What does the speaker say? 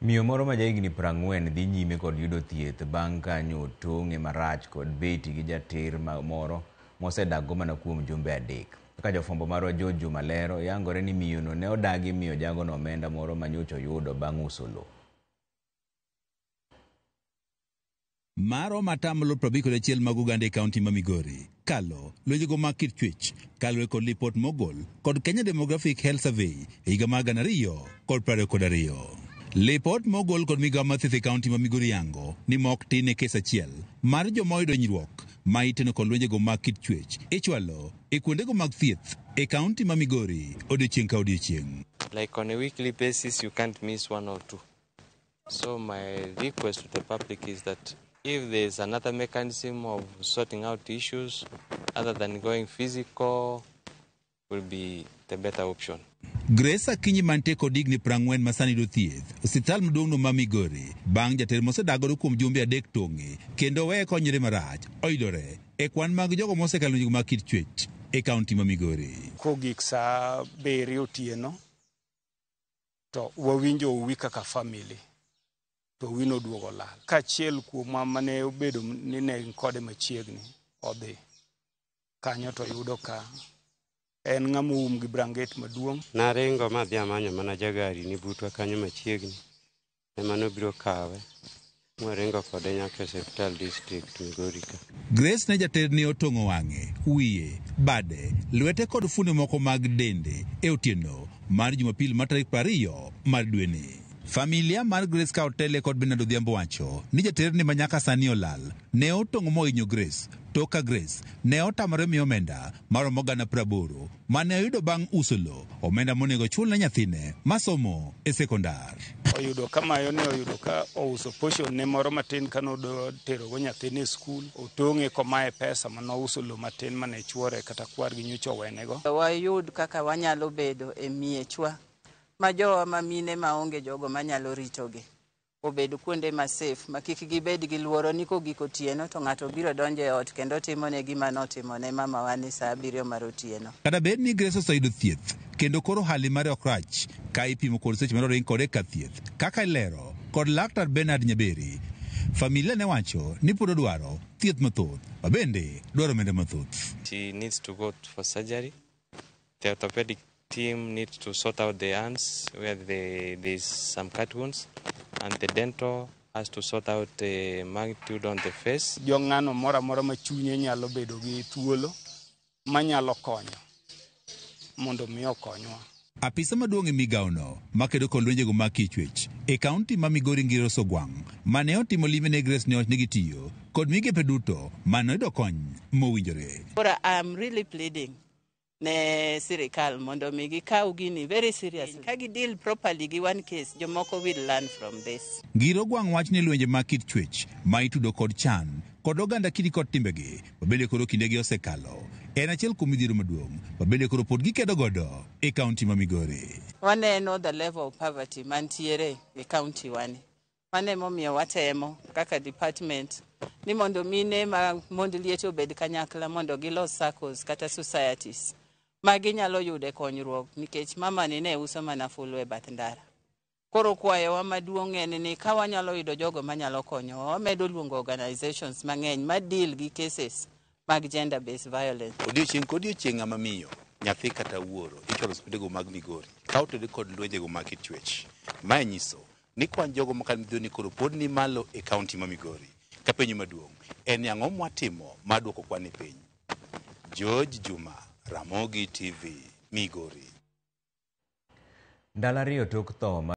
Miyo moro ma jahigni 40 dhi nyime kod yudo thieth bang' ka nyotong'e marach kod beti gi jater moro mosedakgo mana kuom jumbe 3. Kaka jofwambo marwa George Juma lero, yangore ni miyono ne odagi miyo jagono omenda moro ma nyocha oyudo bang' uso lowo. Maromo atamalo 51 mag oganda e kaunti ma Migori kalo lwenjego mag kit chwech kaluwore kod lipot mogol kod Kenya Demographic Health Survey e higa mar 2022. Lipot mogol kod migawo mar thieth e kaunti ma Migori yango ni mok tin e kes achiel mar joma oyudo hinyruok ma iteno kod lwenjego mag kit chwech ichwalo e kuondego mag thieth e kaunti ma Migori odiochieng' ka odiochieng'. Like on a weekly basis, you can't miss one or two. So my request to the public is that if there's another mechanism of sorting out issues other than going physical, will be the better option. Grace Akinyi mantie kod higni 40 masani yudo thieth osiptal maduong'no ma Migori bang' jater mosedak godo kuom jumbe 3 tong'e kendo weye konyre marach oyudore e kwan mag jogo mosekalo nyugo mag kit chwech e kaunti ma Migori. Kogik saa 7 otieno to wawinjo uwi kaka family to uwi noduogo lal. Kaachiel kuomwa mane obedo ni ne kode machiegni odhi kanyo to yudo ka en ng'ama oum gi branget maduong'. Naringo madhi amanyo mana jagari ni butwa kanyo machiegni ema nobiro kawe mwaringo kode nyaka e osiptal district Migori ka. Grace ne jater ne otong'o wang'e, wiye, bade, lwete kod fuonde moko mag dende e otieno mar Jumapil mar tarik 20 mar dweni. Familia mar Grace ka otele kod Bernard Odhiambo wacho ni jaterni ma nyaka sani olal ne otong'o mohinyo Grace to ka Grace ne otamore miyo omenda maromo 80,000 mane oyudo bang' uso lowo, omenda monego chul ne nyathine masomo e sekondar. Oyudo ka mayo ne oyudo ka ouso portion ne moro matin kane oterogo nyathine e skul, otong'e komaye pesa manouso lowo matin mane chuore kata kwargi nyocha owenego. Wayud kaka wanyalo bedo e miechwa ma jowa ma mine maonge jogo manyalo ritogi obed kuonde ma safe ma kik gibed gi luoro ni kogik otieno to ng'ato biro donjo e ot kendo timone gima notimone mamawa ni saa 7 mar otieno. Kata bed ni Grace oseyudo thieth kendo koro hali mare ok rach ka ipimo kod seche mane oring kode ka thieth kaka ilero kod laktar Bernard Nyaberi. Familia ne wacho ni pod odwaro thieth mathoth ma bende dwaro omenda mathoth. She needs to go for surgery. The orthopedic team needs to sort out the hands where there's some cut wounds, and the dental has to sort out the magnitude on the face. Jo ng'ano moro amora ma chunye nyalo bedo gi thuolo manyalo konyo mondo mi okonywa. Apisa maduong' e migawono makedo kod lwenjego mag kichwech e kaunti ma Migori Ngiro Sogwang' mane otimo limbe ne Grace ne owacho ni gitiyo kod migepe duto mane oyudo kony mowinjore. Koro I'm really pleading ne sirikal mondo mi gikaw gini very seriously. Ka gi deal properly gi one case, jomoko will learn from this. Ngiro Gwang' wach ni lwenje mag kit chwech ma itudo kod chan kod oganda kidi kod timbegi mabende koro kindegi osekalo en achiel kuom midhiero maduong' mabende koro pod gikedo godo e kaunti ma Migori. Waneno the level of poverty mantiere e kaunti wani. Mano emomiyo watemo kaka department ni mondo mine ma mond liete obed kanyakla mondo gilos SACCOs kata societies ma ginyalo yude konyruok nikech mama ni ne uso mana fulu e bath ndara. Koro kwayowa maduong' en ni ka wanyalo yudo jogo manyalo konyowa, wamedo luongo organizations mang'eny ma deal gi cases mag gender based violence. Odiochieng' ka odiochieng' ng'ama miyo, nyathi kata wuoro ichwalo osiptendego mag Migori ka otudore kod lwenjego mag kit chwech. Mae nyiso ni kwan jogo makalo midhiero ni koro pod ni malo e kaunti ma Migori. Ka penjo maduong' en ni ang'o mwatimo mar duoko kwan ni piny? George Juma, Ramogi TV, Migori. Ndalo 2 tok tho